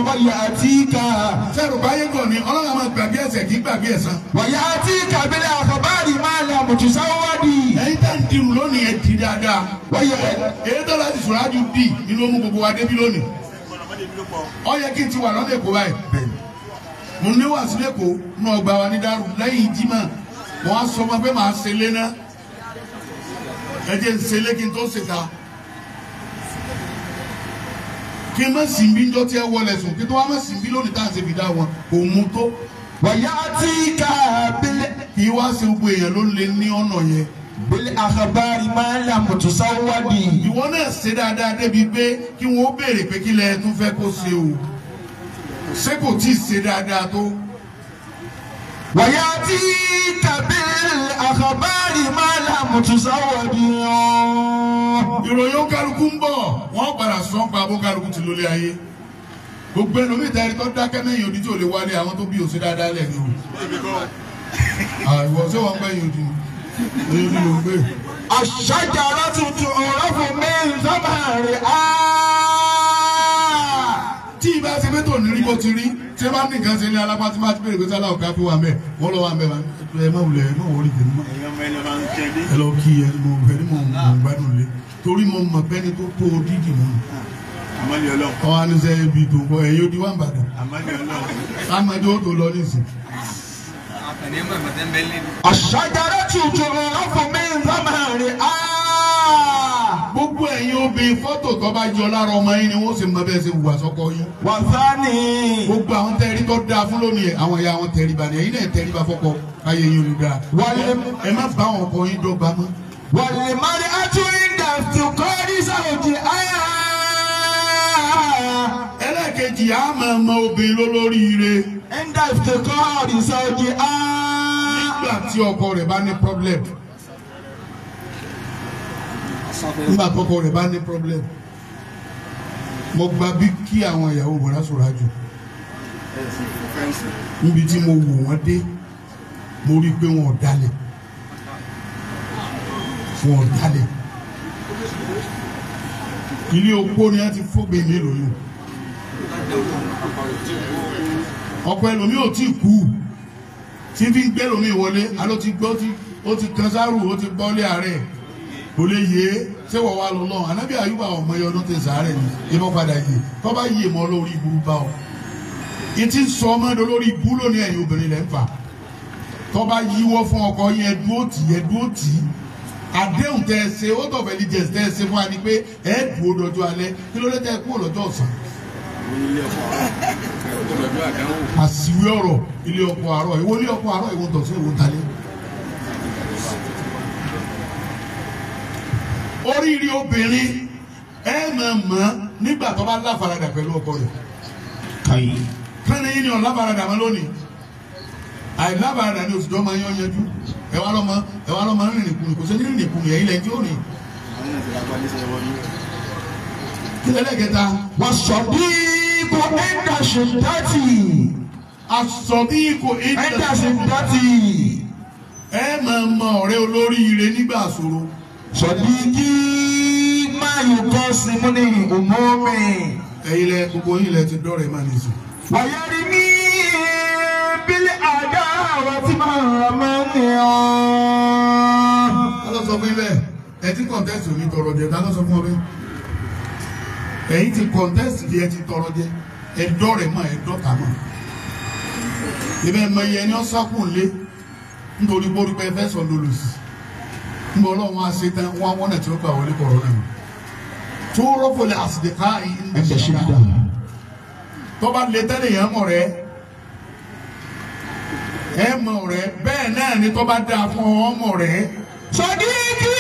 wáyà àtìkà. Sẹ́rù báyé gàn ni Ọlọ́run á máa gbàgbé ẹ̀ṣẹ̀ kì í gbàgbé ẹ̀san. Wàyà àtìkà bílẹ̀ àkọ́bárì máa lè àmùtùsáwádìí. Ẹ̀yin tá ń dirun lónìí ẹ̀ di dáadáa. Wáyà Èyí tó láti sọ̀rọ̀ ájú dì nínú ó mú gbogbo wa débí lónìí. Ó yẹ kí n ti wà lọ́nà Èkó báyìí. Mo ní wà sí Èkó ní ọgbà wa ní Dárù lẹ́yìn Jímọ̀. Wọ́n á sọ fún mi pé màá ṣe lé náà. Ẹ jẹ́ n ṣe lé kí n tó ṣèta. Kí n má sì bí njọ́ tí ẹ wọlé sùn kí tó wá má sì bí lónìí tá à ń ṣe fìdá wọn kò mú tó. Wàyà àtìkà bílẹ̀. Kì í wá sí gbogbo èèyàn ló lè ní ọ̀nà yẹn. Bílẹ̀ àkọ́bárì máa lè àmùtùsáwádìí. Ìwọ náà ṣe dáadáa débi pé kí wọ́n béèrè pé kí lẹ tún fẹ́ kó ṣe o. Ṣé kò tí ì ṣe dáadáa tó? Wàyà àtìkà bílẹ̀ àkọ́bárì máa lè àmùtùsáwádìí. Ìròyìn ó kálukú ń bọ̀, wọ́n padà sọ ń pa bó kálukú ti lólé ayé. Gbogbo ẹnu mi ìtẹ́rí tó dákẹ́ mẹ́yìn odi tí ò lè wálé àwọn tó bí òṣè dáadáa lẹ̀ ni o. Àìwọ̀ ṣé wọ́n ń gbẹ̀yìn odi ni? Ẹ̀yìn odi ló ń gbé. Àṣàjàrà tuntun ọ̀rọ̀ fún mi sọ́mọ̀rì á. Tí ibà ṣe pé tò ní rí bó ti rí, tí ẹ bá ní nǹkan ṣe ní alápá tí máa ti béèrè pé sálá ọ̀gá fi wà mẹ́, wọ́n lọ wà mẹ́, ẹ má wulẹ̀, ẹ má wọlé tèmi mọ́. Ẹ lọ kí ẹ mo fẹ́ ní mo ń gbádùn lé torí mo mọ̀ pẹ́ni tó tó dídì mọ́ ni. Ọwọ́ anisẹ́ ibi tó ń bọ̀ ẹ̀yin odi wà ń bàdàn. Amadi ó tó lọ nísìn. Àṣàjàrà tuntun ọ̀rọ̀ fún mi sọ́mọ̀rì á. Gbogbo ẹ̀yin obìnrin fọ́tò tó bá yọ lára ọmọ yín ni wọ́n sì mọ bẹ́ẹ̀ ṣe wùwà sọ́kọ yín. Wàsáni. Gbogbo àwọn tẹ́rí tó dáa fún lónìí àwọn ìyá wọn tẹríba ni ẹ̀yin náà tẹríba fọ́kọ káyé yín olú dáa. Wàlẹ̀ Ẹ má bá àwọn ọkọ yín dọ́gba mọ́. wàlẹ̀ mari atúndà tukọ́rí sàwùjì á. Ẹlẹ́ẹ̀kejì á máa mọ obìnrin lólóríire Ẹ̀ńdà tukọ́rí sàwùjì á. nígbà tí ọkọ rẹ̀ bá ní problem. Nígbà tí ọkọ rẹ̀ bá ní problem. Mo gba bí kí àwọn ìyàwó bọ̀dá sọ̀rọ̀ àjò. Níbi tí mo wò wọ́n dé, mo rí i pé wọn ò dalẹ̀. Wọn ò dalẹ̀. Ilé opó ni wọ́n ti fóbe mi lóyún. Ọ̀pọ̀ ẹlòmíì ò tí kú tí fi ń gbé lómi wọlé, aló ti gbọ́ ó ti kan sárù, ó ti bọ́lé ààrẹ kò lè yé ṣé wọ́n wá lọ lọ́wọ́. Ànábì Àyùbá ọmọ yẹn ọdún ti sàárẹ̀ ni ìbọn padà yé tó bá yé mọ́ lórí ibú bá ọ. Ìtì sọ ọmọdé lórí ibú lónìí ẹ̀yin obìnrin lẹ́ ń fà. Tó bá yíwọ́ fún ọkọ yẹn ẹ dúró tì ẹ dúró tì í. Àdéhùn tẹ ẹ ṣe ó tọ̀fẹ́ ní jẹ̀sí tẹ ẹ ṣe fún wa ni pé ẹ dúró dọjọ́ alẹ́ kí ló dé tẹ ẹ kúrò lọ́jọ́ ọ̀sán. Àsìwé ọ̀rọ̀ ilé ọkọ àárọ̀ ìwọ ilé ọkọ àárọ̀ ìwọ tọ̀sán ìwọ ntàlẹ́. Oríire obìnrin ẹ máa mọ̀ nígbà tó bá láfaradà pẹ̀lú ọkọ rẹ̀. Kánì yín ni ọ̀ láfaradà mọ́ lónìí. Àìláfaradà ni oṣù tó máa yán yanjú. Ẹ wá lọ́mọ rìnrìn kùnrin kò sí ní rìnrìn kùnrin ẹ̀yìn lẹ́yìn tí ó rìn. Kí lẹ́lẹ́kẹta? Wàsọ̀bí kò ẹ̀ńdà ṣèǹdátì. Àsọ̀bí kò Ẹ̀ńdà ṣèǹdátì. Ẹ máa mọ ọ̀rẹ́ olóríire nígbà ṣòro. Sọ̀díkì máa yù kọ́ símú ní òmùmí. Ẹ̀yin lẹ gbogbo yín lẹ ti dọ́rẹ̀ máa nìyí. Wàyárí ní bílẹ̀ àdá àwọn tí máa máa ń ní ọ́. Ta ló sọ fún yín bẹ́ẹ̀? Ẹ ti kọ̀ǹtẹ́sì ò ní tọrọ jẹ, ta ló sọ fún ọ bẹ́ẹ̀? Ẹ̀yin ti kọ̀ǹtẹ́sì di ẹ ti tọrọ jẹ, ẹ dọ́rẹ̀ mọ́ ẹ dọ́ta mọ́. Ibẹ̀ mọ iye ẹni ọ́sákùn lé nítorí bórí pé ẹ fẹ́ sọ lólùsì. Nbọ Ọlọ́run á ṣe tán wọ́n wọ́n náà tí ó gbà wọlé kọ̀ọ̀rọ̀ náà. Tó rọ́pò lè àsìdèkà Ẹ̀ńdà ṣèǹdà. Tó bá lè tẹ́lẹ̀ yẹn mọ̀ rẹ́ ẹ mọ̀ rẹ́ bẹ́ẹ̀ náà ni tó bá dáa fún ọ mọ̀ rẹ́. Sọ̀díkì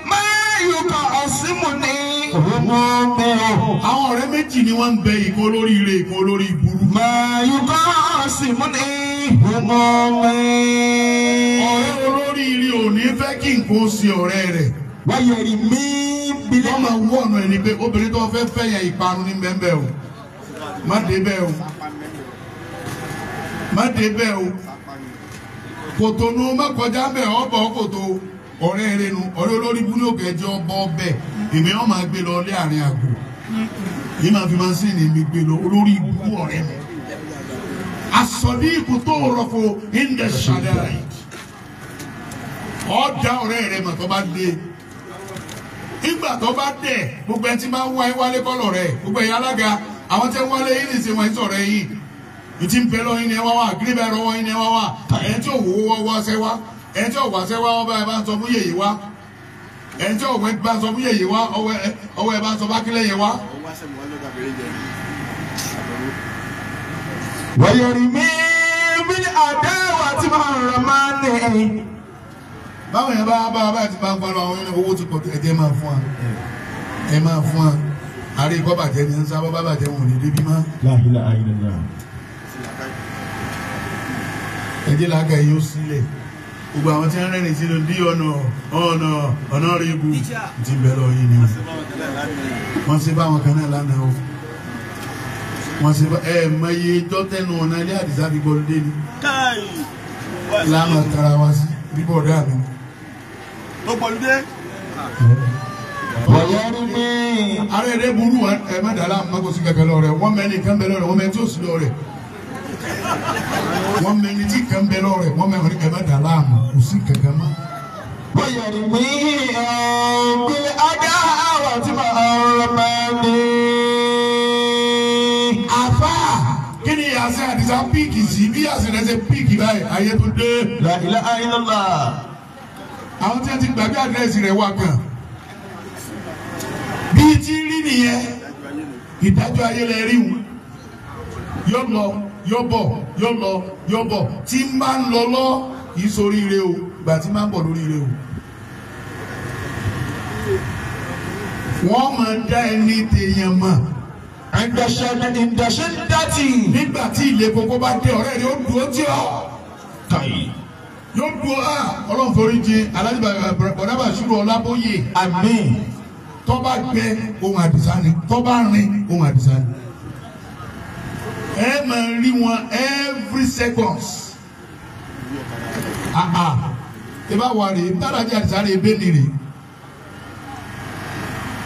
máa yù kọ́ símú ní òmùmí. Àwọn ọ̀rẹ́ méjì ni wọ́n ń bẹ ìkan olórí ire ìkan olórí ìburú. Máa yù kọ́ símú ní òmùmí. Ọ̀rẹ́ olórí ire ò ní fẹ́ kí nǹkan ó ṣe ọ̀rẹ́ rẹ̀. Wáyẹ̀rì mí bilẹ̀. Wọ́n máa wú ọ̀nà ẹni pé obìnrin tó fẹ́ fẹ́ yẹn ìparun ní bẹ́ẹ̀ o. Má dé bẹ́ẹ̀ o. Má dé bẹ́ẹ̀ o. Kòtò nu má kọjá bẹ́ẹ̀ ọ̀bọ̀ kòtò ọ̀rẹ́ rẹ nu ọ̀rẹ́ olórí bú ní òkè ẹjọ́ ọbọ̀ bẹ́ẹ̀ èmi ọ̀ máa gbé lọ lé àárín àgbo. Yìí máa fi máṣíìnì mi gbé lọ olórí ibú ọ̀rẹ́ mi. Asọ̀díkù tó rọ̀fò ìndẹ̀ ṣàdáì. Ọ̀dà ọ̀rẹ́ rẹ mà tó bá dé. Ìgbà tó bá dẹ̀ gbogbo ẹ ti máa ń wá wálé kọ́lọ̀ rẹ̀ gbogbo ẹ̀yà alága àwọn tẹ́ ń wálé yìí nìṣe wọn sọ̀rọ̀ yìí. Ìtì ń bẹ lọ yín ni ẹ wá wá gírí bẹ́ẹ̀ rọwọ́ yín ni ẹ wá wá. Ẹ̀ tí ò wò wọ́ wá sẹ́ wá. Ẹ̀ tí ò wá sẹ́ wá ọba ẹ bá ń sọ fún yèyé wá. Ẹ̀ tí ò wẹ́ bá ń sọ fún yèyé wá ọwọ́ ẹ bá ń sọ bá kílẹ̀ yẹ wá. Wáyẹ̀rì mí bilẹ̀ àdáwà tí máa ń rọ̀ máa ń ní. Báwọn yẹn bá bá ti bá ń parọ́ àwọn yẹn owó ti pọ̀ ẹ̀jẹ̀ máa fún wa ẹ máa fún wa àárẹ̀ ikọ́ bàjẹ́ ní sábà bá bàjẹ́ wọn ò ní débi mọ́. La ilaha illallah. Ẹ̀jẹ̀ làákà yìí ó sílẹ̀ gbogbo àwọn tí wọ́n rẹ́rìn sínú dí ọ̀nà ọ̀nà ọ̀nà rẹ̀ ibù ti bẹ̀ lọ yìí ni wọ́n ṣe báwọn kan náà lánàá o wọ́n ṣe bá ẹ mọ iye dọ́tẹ́nu ọ̀nà ilé àdìsá fi gbọ́ lóde ni láàmú tara wa sí bíbọ̀ ọ̀dọ́ mi. Wáyẹ̀rì mí. Ara ẹ̀rẹ́ burú ẹ má dàlá àmọ́ kò sí kankan lọ rẹ̀ wọ́n mẹ́ni kan bẹ lọ rẹ̀ wọ́n mẹ́ni tí ò sí lọ rẹ̀ wọ́n mẹ́ni tí kan bẹ lọ rẹ̀ wọ́n mẹ́ni ẹ má dàlá àmọ́ kò sí kankan mọ́. Wáyẹ̀rì mí bilẹ̀ àdáwà tí máa ń rọ̀ máa ń ní. Àfà kí ni àṣẹ àdìsá píìkì sí bí àṣẹ rẹ̀ ṣe píìkì báyìí ayé tó dé. La ilaha illallah. Àwọn tí wọ́n ti gbàgbé àdírẹ́sì rẹ̀ wá kan. Bí ti rí nìyẹn ìdájọ́ ayé lẹ rí wọn. Yóò lọ yóò bọ̀ yóò lọ yóò bọ̀ tí ń bá ń lọ lọ kì í soríire o ìgbà tí máa ń bọ̀ lóríire o. Wọ́n máa dá ẹni tèèyàn mọ̀. Ìdàṣẹ́ dátì. Nígbà tí ilé koko bá dé ọ̀rẹ́ rẹ̀ ó dúró tí ọ́. Yóò dúró á Ọlọ́run forí jìn Alhaji Bọ̀dá Bàṣírù Ọlábóyè. Àmín. Tó bá gbẹ ohun àdìsá ni tó bá rin ohun àdìsá ni. Ẹ máa rí wọn every seconds. Ẹ bá wà rèé tárájà àdìsá rèé bẹ́ẹ̀ ni rèé.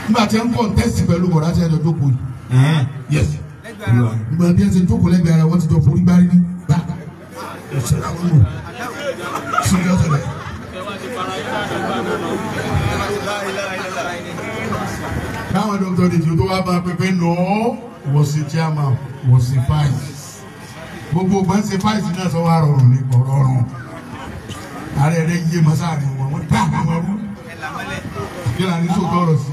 Nígbà tí ẹ ń kọ́ńtẹ́sì pẹ̀lú bọ̀dá tí ẹ jọ jókòó yìí. Yes. Nígbà tí ẹ ti jókòó lẹ́gbẹ̀ẹ́ ara wọn ti jọ forí gbárí ní gbà. Ẹ̀sẹ̀ làwọn lò. Sọ́jà sọ̀rọ̀. Káwọn dókítà dèjì tó wá bá pẹpẹ nù ọ́ wọ́n sì chairman wọ́n sì vice. Gbogbo gbọ́n ṣe vice náà sọ wá rọrùn ní kò rọrùn. Ààrẹ rẹ yé masáàrin wọn, wọ́n dá àwọn rú. Kí ni àní sòtọ́ ọ̀rọ̀ sí?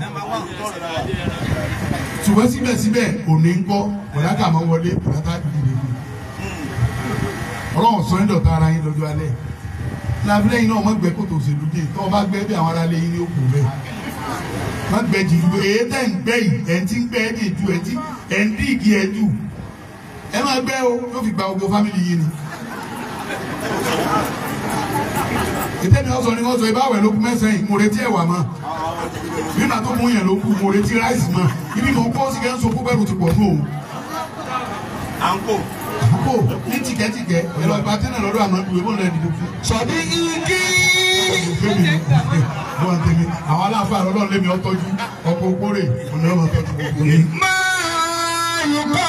Ṣùgbọ́n síbẹ̀síbẹ̀ òní ń kọ́ bọ̀dákà máa wọlé bọ̀dákà dìde ní. Ọlọ́run sọ ń dọ̀tá ara yín lọ́jọ́ alẹ́. Lábílẹ̀ yìí náà má gbẹ́ kòtò òṣèlú dé tọ́ ọ bá gbẹ́ bí àwọn aráalé yín ní òkú bẹ́ẹ̀. Má gbẹ́ jì ju èyí tẹ̀ ń gbẹ́ yìí ẹ̀ ń tí ń gbẹ́ ẹ̀ dì ju ẹ̀ tí ẹ̀ ń dí igi ẹ̀ jù. Ẹ máa gbẹ́ o yóò fi gba gbogbo fámìlì yìí ni. Ìtẹ́ni ọ̀sán ni wọ́n sọ ibà wẹ̀ ló kú mẹ́sàn-án yìí mo retí ẹ̀wà mọ́. Nígbà tó mú yẹn ló kú mo retí ráìsì mọ́. Ibi mò ń kó sí kẹ́ ń so kó bẹ́ẹ̀ ti pọ̀ nù òun. Àǹkó. Àǹkó ní tìkẹ́tìkẹ́ ẹ̀rọ ìbátẹ́nà lọ́dọ̀ àmọ́ ìwé mọ̀ lẹ́ẹ̀dìbò fún. Sọ̀dí igi. Wọ́n tẹ̀mí àwọn aláàfáà lọ́dọ̀ lémi ọtọ́jú ọkọ̀ òkórè ọ̀nà ọmọ tọ́jú gbogbo yín. Máa yùkọ́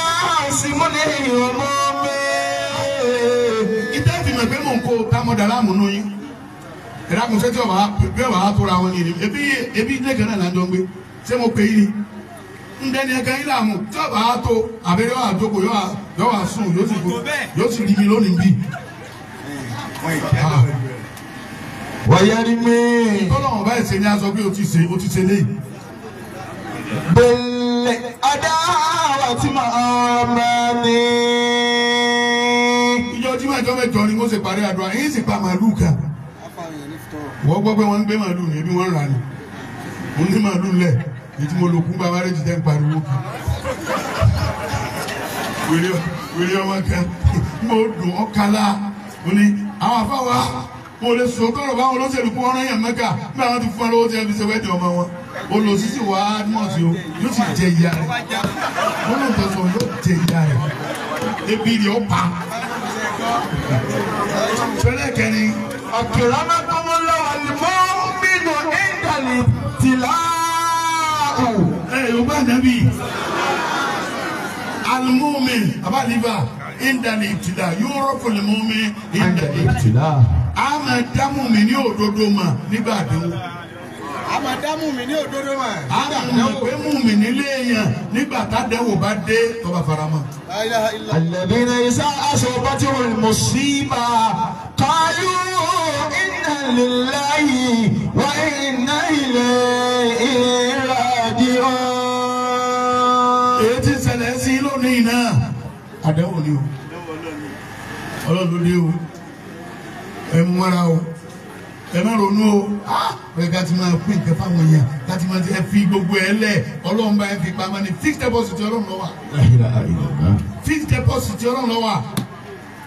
sí múlẹ̀ ọmọ mi. Ìtẹ́ fi mọ̀ pé mò ń kó támọ̀dà láàmú nù yín. Ìdákun ṣé tí ọba bí ọba tóra wọn yìí ebi ebi ilé kan náà là ń jọ ń gbé ṣé mo pè yín ni ndẹ́ni ẹ̀ka yín láàmú tí ọba tó abẹ́rẹ́ wà jókòó yóò wà sùn yóò sì rí mi lónìí bí. Wáyárí mi. Tọ́lọ́wọ̀n báyìí ṣe ní aṣọ pé o ti ṣe o ti ṣe léyìí. Bẹ̀lẹ̀ adáwà tí màá máa ní. Ìjọ Jímọ̀ ìjọ mẹ́jọ ni mo ṣe parí àdúrà yín sì pa màálù kan. Wọ́n gbọ́ pé wọ́n ń gbé màálù ní ebi wọ́n ń rà ní. Mo ní màálù lẹ̀ ní tí mo lò kún bàbá rẹ̀ jíjẹ́ ń pariwo kì. Wèrè ọmọ kan mo dùn ọ́ kálá mo ní àwọn afáwa Mo lè sọ tọrọ báwọn olóṣèlú kó ọ̀rọ̀ yẹn mẹ́ka bí àwọn ti fún ẹ lówó tí ẹ fi ṣe wẹ́ẹ̀dì ọmọ wọn. Olùsísì wà á mọ̀ sí o, yóò sì jẹ ìyá rẹ̀. Wọ́n ló ń tọ́ sọ yóò jẹ ìyá rẹ̀. Ebi rẹ̀ ó pa. Fẹ́lẹ́ kẹrin. Akramakumullah al-mu'minu inda al-ibtila'u. Ẹ yóò bá nàbí. Al-mu'min abaliba inda al-ibtila' yurafu al-mu'min inda al-ibtila'. A máa dá mùmí ní òdodo mà nígbà àdánwò. A máa dá mùmí ní òdodo mà. A máa mọ̀ pé mùmí nílé èèyàn nígbà tádẹ́wò bá dé tó bá fara mọ́. Alladhina idha asabathumul musiba qalu inna lillahi wa inna ilayhi raji'un. Èyí tí ń ṣẹlẹ̀ sí lónìí náà, àdánwò ni o. Ọlọ́run ló dé o. Ẹ múra o, ẹ má ronú o, ẹ ká ti máa pín nǹkan fáwọn èèyàn, ká ti máa ẹ fi gbogbo ẹ lẹ̀, Ọlọ́run bá ẹ fi pamọ́ ni fixed deposit Ọlọ́run ló wà. Fixed deposit Ọlọ́run ló wà.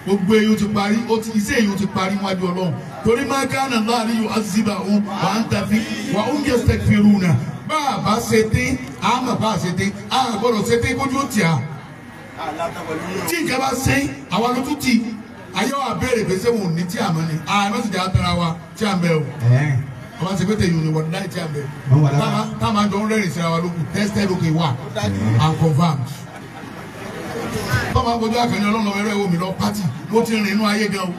Gbogbo èyí ó ti parí, iṣẹ́ èyí ó ti parí wájú Ọlọ́run. Torí máa ká nà láàrin yóò aziba òun wà á ń tàfi wà ó ń yẹ sẹ́kìrù nà. Bá a bá ṣe dín, a mà bá a ṣe dín, a gbọ́dọ̀ ṣe dín kójú ó tì á. Tí nǹkan bá ṣe, àwa ló tún tì. Ayé wa béèrè pé ṣé wọn ò ní tí a mọ ni àmọ́ sì jẹ́ àtàrà wa tí a ń bẹ o ọba ṣe pé tẹ̀yìn òní wọ́n láì tí a ń bẹ táwọn àjọ ń rẹ́rìn síra wa lókun tested okay wa and confirmed. Tọ́mọ agbójú àkànní ọlọ́run ẹ̀rọ ẹ̀wọ̀ mi lọ pátì mo ti rìn inú ayé gan o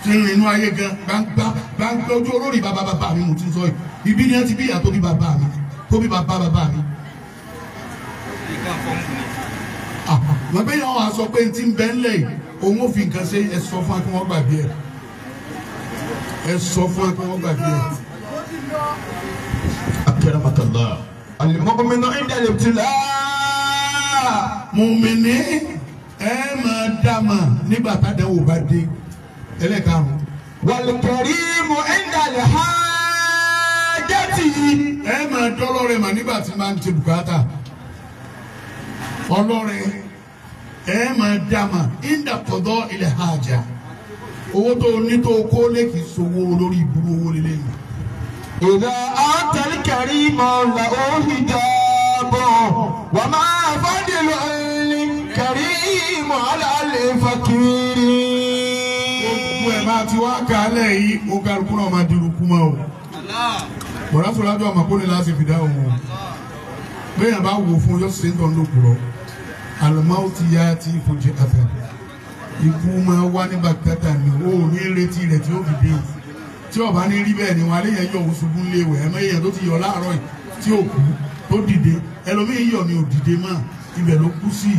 ti rìn inú ayé gan gbangba gbangba ojú olórí bàbá bàbá mi mo ti sọ yìí ibi ni ẹ ti bí ìyá tó bí bàbá mi tó bí bàbá bàbá mi. Wọ́n bẹ́ẹ̀ yàn wá sọ pé n ti ń bẹ́ ńlẹ̀ yìí òun ò fi nǹkan ṣe ẹ sọ fún wa kí wọ́n gbàgbé ẹ ẹ sọ fún wa kí wọ́n gbàgbé ẹ. Akramakallah. Al-mu'minu inda al-ibtila'. Mùmìnì ẹ máa dá mà nígbà tádẹ́wò bá dé ẹlẹ́karùn-ún. Wal-karimu inda al-hajati. Ẹ máa dọ́lọ́rẹ̀ mà nígbà tí máa ń ti bùkátà. Ọlọ́rẹ̀ ẹ máa dàmà ìdàkọ̀dọ̀ ilẹ̀ hajà owó tó ní tó kó lè kì í sowó lórí ìbúrú owó lélẹ̀ yìí. Idha ata al-karima lahu hijabun wa ma fadlu al-karimi ala al-fakiri. Gbogbo ẹ̀ máa ti wá kálẹ̀ yìí ó kálukú náà máa dirú kú mọ́ o. Bọ̀dá sọ̀rọ̀ àjọ àmàkóni láti fìdá òun o. Bẹ́ẹ̀ bá wò fún yóò ṣe ń tọ́ lókùrọ̀. Alimawuti ya ti fojú afẹ ikú máa wá ní bàtàtà ni ó ní retí rẹ tí ó fi dé o tí ọba ní rí bẹ́ẹ̀ ni wọn alẹ́ yẹn yọ òun ṣubú lé wẹ̀ ẹ̀mọ́ yẹn tó ti yọ láàárọ̀ yìí tí ó kú tó dìde ẹlòmíín yọ ni ò dìde mọ́ ibẹ̀ ló kú sí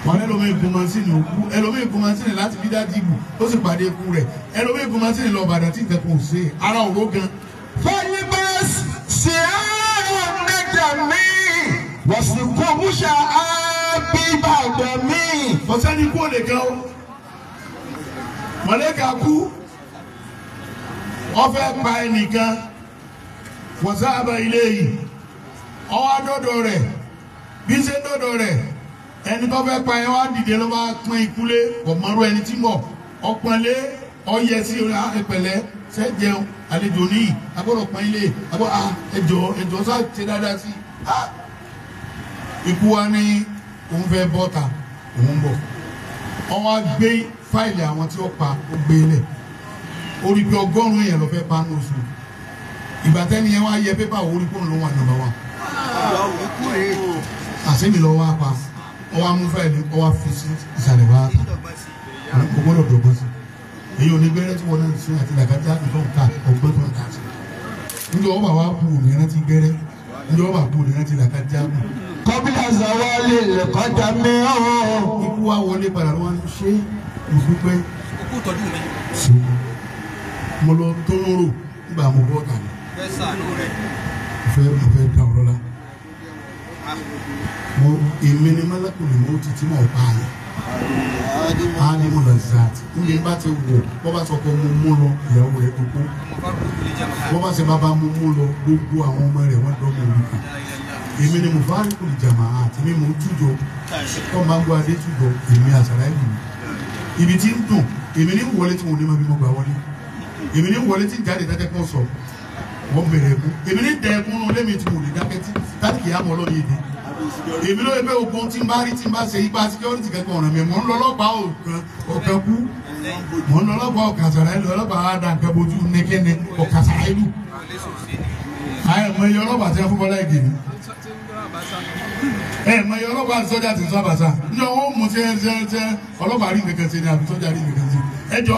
wọn ẹlòmíín gun masínì ò kú ẹlòmíín gun masínì láti bí dájú ibù ó sì pàdé ikú rẹ̀ ẹlòmíín gun masínì lọ Ìbàdàn tí nǹkan kò ṣe ara òró gan. Fẹ́líbẹ́s ṣe àrùn nẹ́dàmí wọ̀sìnkú múṣà á. Kọ̀sẹ́ni kú òde kan o mọ̀lẹ́ka kú ọfẹ́ pa ẹnìkan wọ̀sáàbà ilé yìí ọwọ́ adọ́dọ̀ rẹ̀ bí ṣe dọ́dọ̀ rẹ̀ ẹni tó fẹ́ pa ẹ wá dìde ló bá pọ́n ikúlé kò mọ́rú ẹni tí mọ̀ ọpọ́nlé ọyẹ sí ẹpẹ̀lẹ́ ṣẹ́ jẹun àlejò níyì agbọ́dọ̀ pọ́n ilé agbọ́dọ̀ ẹjọ́ ẹjọ́ sá ṣe dáadáa sí ikú wa ní òun fẹ́ bọ́ta òun bọ̀ wọ́n wá gbé fáìlì àwọn tí ó pa ó gbé lẹ̀ orí pé 100 èèyàn ló fẹ́ pa ní oṣù ìgbà tẹ́ni yẹn wá yẹ pépà orí kóun ló wà nọ́mbà 1 àṣẹ́mi lọ wá pa ọ wá mú fáìlì ọ wá fi sí ìsàlẹ̀ wá ta o gbọ́dọ̀ dọ̀gbọ́n sí èyí ò ní gbẹ́rẹ́ tí wọ́n náà ń sin àti làkàtà tó ń ta ọgbọ́n tó ń ta sí njẹ́ ọba wa kú òní rántí gbẹ́rẹ́ njẹ́ ọba kú òní rántí làkàtà kù. Kọ́bílà zawali lẹ́kọ́jà mìíràn. Ikú wa wọlé padà ló wá ní ṣé ìdúpẹ́. Okú tọ́jú mi. Ṣé mo lọ tó lóró nígbà mo bọ́ tà ní. Fẹ́ sàánú rẹ̀. Mo fẹ́ da ọ̀rọ̀ la. Mo èmi ni mọ́lákùnrin mo ti tí mo pa àyè. Ánímù lazat. Níbi bá ti wò bọ́ bá sọ pé mo mú lọ ìyàwó rẹ̀ tó kú. Bọ́ bá ṣe bàbá mo mú lọ gbogbo àwọn ọmọ rẹ̀ wọ́n dọ́mọ òrukàn. Èmi ni mufarikul jamaat mi mò ń tújọ tó máa ń gbọ́ adé tújọ èmi àṣàrà ìlú ibi tí ń dùn Èmi ní wọlé tí mo ní ma bí mo gbà wọlé. Èmi ní wọlé tí ń jáde tẹ́tẹ́ kún sọ. Wọ́n bẹ̀rẹ̀ ẹkún. Èmi ní dẹ ẹkún nù lémi tí mo lè dákẹ́ tí láti kìí àmọ́ ọlọ́run yìí dé. Èmi ló yẹ pé ogun tí ń bá rí tí ń bá ṣe ipa security kankan ọ̀ràn mi. Mò ń lọ ọlọ́pàá ọ̀kan kú. Mò ń lọ ọlọ́pàá ọ̀kan sàrà ìlú ọlọ́pàá á da nǹkan bojú nìkẹ́ni ọ̀kan sàrà ìlú. Àìmọ̀ iye ọlọ́pàá tí wọ́n fún Bọ́lá Ìgè ni. Ẹ mọ iye ọlọ́pàá àti sọ́jà ti sọ àbàṣà. Ní ọwọ́ mú ṣe ṣe ṣe ọlọ́pàá rí nǹkan ṣe ni àbí sọ́jà rí nǹkan ṣe. Ẹ jọ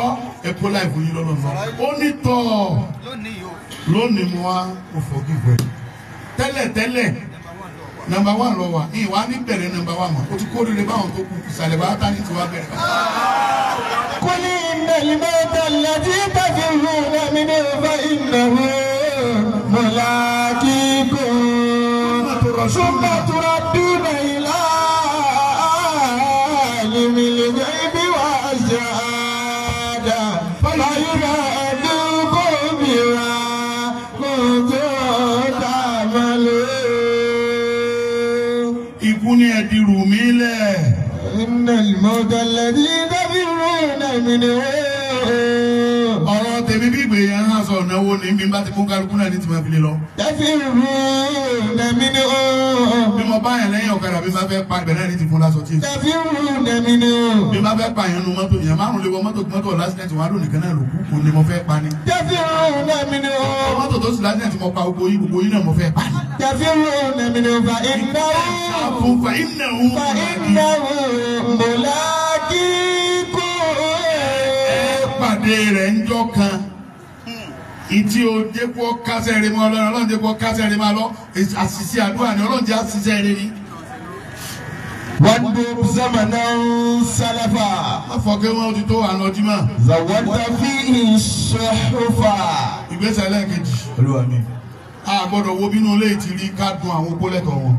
ẹ kó láì fún yín lọ́nà sọ. Ó ní tọ̀ lónìí mo wá mo forgive ẹ. Tẹ́lẹ̀ tẹ́lẹ̀ nọ́mbà 1 lọ wà ní ìwà ní bẹ̀rẹ̀ nọ́mbà 1 mọ̀. O ti kó rere báwọn tó kù ìsàlẹ̀ bá tá ní tiwa bẹ̀rẹ̀. Qul innal mawta alladhi tafirruna minhu fa innahu mulaqikum thumma turadduna ila alimil ghaibi wash-shahada fayunabbi'ukum bima kuntum ta'malun. Ikú ni ẹ di rù mí lẹ̀. Innal mawta alladhi tafirruna minhu. Ọ̀rọ̀ tèmi bí ìgbéyà ń sọ ìnáwó ní bí n bá ti kún kálukú náà ní tí ma fi lè lọ. Tafirruna minhu. Bí mo bá yẹn lẹ́yìn ọ̀kadà bí n bá fẹ́ pa ibẹ̀ náà ní ti fún lásọ tí. Tafirruna minhu. Bí n bá fẹ́ pa yẹn nu mọ́tò yẹn márùn lé wọ mọ́tò mọ́tò lásìlẹ̀tì wọn á lò nìkan náà ló kú kò ní mo fẹ́ pa ni. Tafirruna minhu. Mọ́tò tó sì lásìlẹ̀tì mo pa gbogbo yín gbogbo yín náà mo fẹ́ pa ni. Tafirruna minhu fa innahu fa innahu fa innahu mulaqikum. Pàdé rẹ̀ ń jọ kan ìtí o jẹ́ kó kásẹ̀ rẹ̀ mọ́ ọlọ́run ọlọ́run jẹ́ kó kásẹ̀ rẹ̀ mọ́ lọ àṣìṣe àdúrà ni ọlọ́run jẹ́ àṣìṣe rẹ̀ ni. Wandub zamanan salafa. Má fọ kí wọ́n ti tó àná jímọ̀. Zawada fihi suhufa. Ìgbésẹ̀ ẹlẹ́ẹ̀kejì. Olúwa mi. A gbọ́dọ̀ wo bínú ilé ti rí ká dun àwọn opó lẹ́tọ̀ọ́ wọn.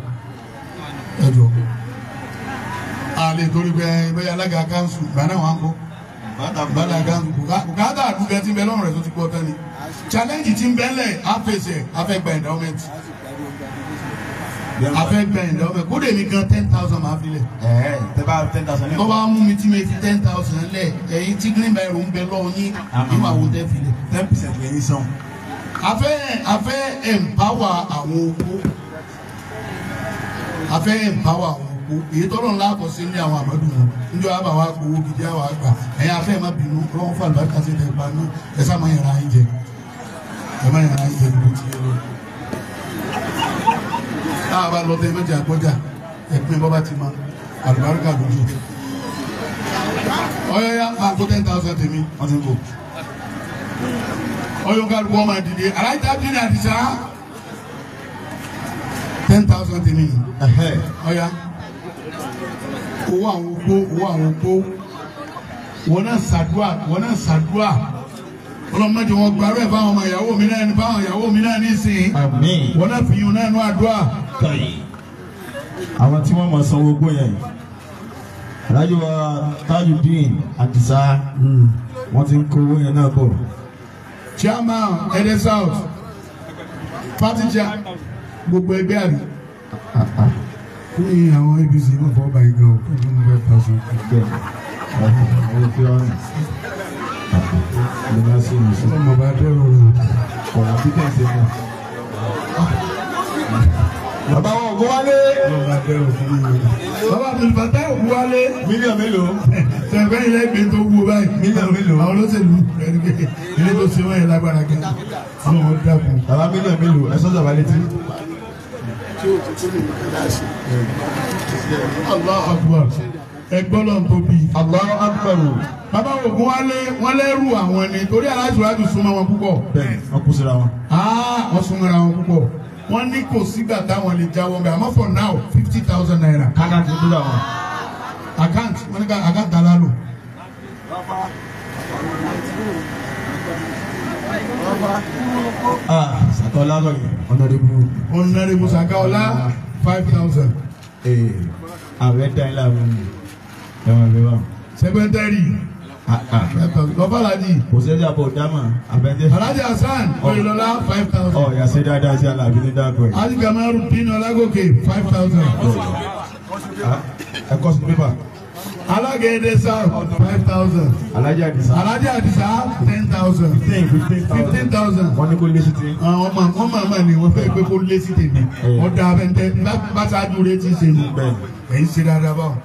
Ẹ jọ. A lè torí pé bẹ́ẹ̀ alága káńsù ìgbà náà wà ń kọ́. Bàdà káńsù bùkátà àdúgbò tí ń bẹ lọ́rùn rẹ̀ tó ti gbọ́ tán ni. Challenge tí ń bẹ lẹ̀ á fèsì ẹ̀ á fẹ́ gba endowment. A fẹ́ gba endowment kódé mi gan 10,000 máa fi lẹ̀. Tẹ́ bá 10,000 lẹ̀. Tó bá mú mi tí mi fi 10,000 lẹ̀ ẹ̀yin tí green biro ń bẹ lọ́wọ́ yín ìwà wo tẹ́ fi lẹ̀. 10% lẹ́yìn sàn. A fẹ́ empower àwọn opó. A fẹ́ empower àwọn opó. Èyí tọ́lọ́ ńlá kọ sí ní àwọn àmọ́dún wọn. Njọ́ àbá wa gbowó gidi àwọn àgbà. Ẹ̀yin afẹ́ má bínú ọlọ́run fún àlùbáríkà sí ìtẹ̀ ìpanu ẹ̀ sá máa yàrá yín jẹ. Ẹ̀ má yàrá yín jẹ gbogbo ti yẹ lọ. Tá a bá lọ tẹ méjì àgbọ́jà ẹ̀pin bọ́bá ti ma àlùbáríkà lójú. Ọyọ́yá máa kó 10,000 tèmi. Wọ́n ti ń bò. Ọyọ́ kálukú ọmọ àdìdì aláìjà bí ní àdìsá 10,000 tèmi. Ọyá owó àwọn opó owó àwọn opó wọn náà ṣàdúà wọn náà ṣàdúà ọlọ́mọdé wọn gbarú ẹ̀ fáwọn ọmọ ìyàwó mi náà ní fáwọn ìyàwó mi náà nísìnyí. Àmín. Wọn náà fi yún náà nú àdúà. Àwọn tí wọ́n máa sanwó gbó yẹn Alhaji wa Tajudeen Àdìsá wọ́n ti ń kó owó yẹn náà bọ̀. Chairman Ede South party chair gbogbo ẹgbẹ́ àbí. Ní àwọn APC náà fọwọ́ báyìí gan o, kí ni 5,000. Ọmọ bá dẹ́rù rẹ̀. Bàbá wọn ògùn wálé. Ọmọ bá dẹ́rù fún mi. Bàbá Abdulfatai ògùn wálé. Mílíọ̀nù mélòó? Sẹ̀fẹ̀ ilé ìgbé tó wú báyìí. Mílíọ̀nù mélòó? Àwọn olóṣèlú ilé tó ṣe wọ́n yẹn lágbára gan. Àwọn ọmọ dàkún. Bàbá mílíọ̀nù mélòó? Ẹ sọ́jà bá létí. Allahu Akbar. Ẹgbọ́n náà tóbi. Allahu Akbar. Bàbá ògùn wálé wọ́n lẹ́rù àwọn ni torí aláṣùwájú súnmọ́ wọn púpọ̀. Bẹ́ẹ̀ni, wọ́n kú síra wọn. Wọ́n súnmọ́ra wọn púpọ̀. Wọ́n ní kò sígbà táwọn lè jáwọ́ bẹ́ẹ̀ àmọ́ for now 50,000 naira. Káká ti dúró àwọn. Account wọ́n ní ká account alálò. Sàkọ́lá lọ́yìn. Honorable. Honorable Sàkọ́lá 5,000. Ààrẹ dá ilé àwọn ẹ̀wọ̀n ẹ̀wọ̀n wa. Sẹ́gbẹ́ntẹ́rì. Lọ́fà Alhaji. Kò sí ẹ̀jẹ̀ àbọ̀ dámà àbẹ̀jẹ̀. Alhaji Hasan Oyinlọlá 5,000. Ọ̀ yàtọ̀ dáadáa sí Alábí ní dáàbò ẹ̀. Alhaji Kamaru Dino Ọlágòkè 5,000. Ẹ kọ́ sí pépà. Alága Ẹdẹ South 5,000. Alhaji Adisa. Alhaji Adisa 10,000. 15,000. 15,000. Wọ́n ní kó lé sí ti. Àwọn ọmọ wọn máa ma ní wọn fẹ́ pé kó lé sí tèmi. Ọ̀dà abẹ́ntẹ́ bá ṣáájú rẹ ti ṣe nù. Ẹ̀yin ṣe dáadáa báwọn.